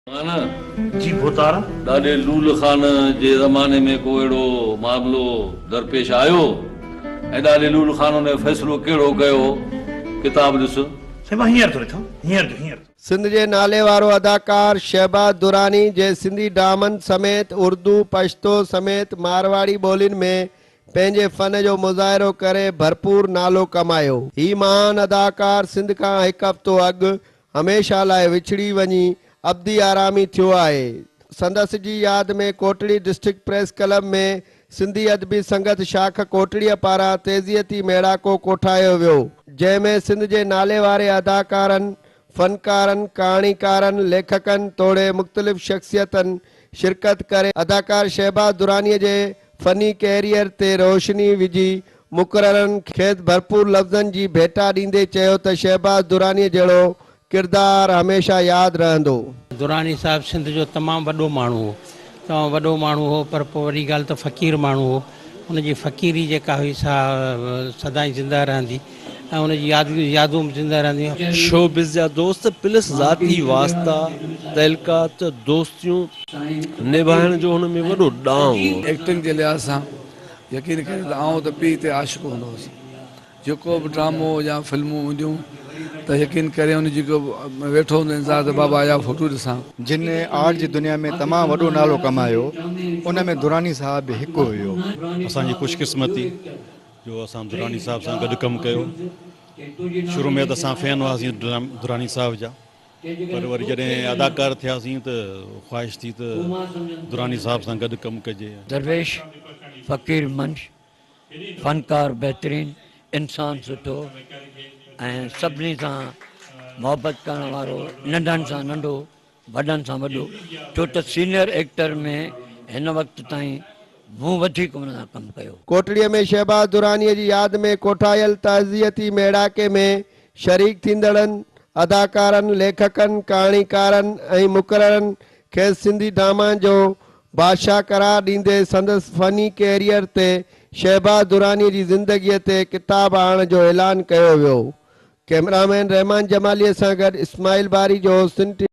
خان، جي ڀوتار. ڏاڏي لول خان جي زماني ۾ ڪو اهڙو معاملو درپيش آيو ۽ ڏاڏي لول خان ان جو فيصلو ڪهڙو ڪيو هو؟ ڪتاب ڏس. سائين مان هينئر ٿو لکان، هينئر جو هينئر. سنڌ جي نالي وارو اداڪار شهباز دراني جنهن سنڌي ڊرامن سميت اردو، پشتو سميت مارواڙي ٻولين ۾ پنهنجي فن جو مظاهرو ڪري ڀرپور نالو ڪمايو. هي مهان اداڪار سنڌ کان هڪ هفتو اڳ هميشه لاء وڇڙي وڃي ابدي آرامي ٿيو آهي. سندس جي ياد ۾ Kotri district press club ۾ Sindhi Adabi Sangat شاخ ڪوٽڙيء پاران تعزيتي ميڙاڪو ڪوٺايو ويو، جنهن ۾ سنڌ جي ناليواري اداڪارن، فنڪارن، ڪهاڻيڪارن، ليکڪن توڙي مختلف شخصيتن شرڪت ڪري اداڪار شهباز درانيء جي فني ڪيريئر تي روشني وجهي مقررن کيس ڀرپور لفظن جي ڀيٽا ڏيندي چيو ته شهباز درانيء جهڙو ڪردار هميشه ياد رهندو. دراني صاحب سنڌ جو تمام وڏو ماڻهو هو. تمام وڏو ماڻهو هو پر پوء وڏي ڳالهه ته فقير ماڻهو هو. ان جي فقيري جيڪا هئي سا سدائين زنده رهندي ۽ ان جي يادون به زنده رهنديون. شوبز جا دوست پلس ذاتي واسطا، تعلقات، دوستيون نڀائڻ جو هن ۾ وڏو ڏانء هو. ايڪٽنگ جي لحاظ سان يقين ڪريو ته آئون ته پيء تي عاشق هوندو هوس. جيڪو به ڊرامو يا فلمون هونديون ته يقين ڪري ان جيڪو ويٺو هوندو انتظار ته بابا اها فوٽو ڏسان. جن آرٽ جي دنيا ۾ تمام وڏو نالو ڪمايو ان ۾ دراني صاحب به هڪ هيو. اسان جي خوش قسمتي جو اسان دراني صاحب سان گڏ ڪم ڪيو. شروع ۾ ته اسان فين هئاسين دراني صاحب جا. پر وري جڏهن اداڪار ٿياسين ته خواهش ٿي ته دراني صاحب سان گڏ ڪم ڪجي. درويش فقير منش فنڪار بهترين انسان سٺو ۽ سڀني سان محبت ڪرڻ وارو ننڍن سان ننڍو وڏن سان وڏو ڇو ته سينئر ايڪٽر ۾ هن وقت تائين مون وڌيڪ ان سان ڪم ڪيو. ڪوٽڙيء ۾ شهباز درانيء جي ياد ۾ ڪوٺايل تعزيتي ميڙاڪي ۾ شريڪ ٿيندڙن اداڪارن، ليکڪن، ڪهاڻيڪارن ۽ مقررن کيس سنڌي ڊراما جو بادشاهه قرار ڏيندي سندس فني ڪيريئر تي شهباز درانيء جي زندگيء تي ڪتاب آڻڻ جو اعلان ڪيو ويو. ڪئميرامين رحمان جماليء سان گڏ اسماعيل باريجو، سنڌ ٽي.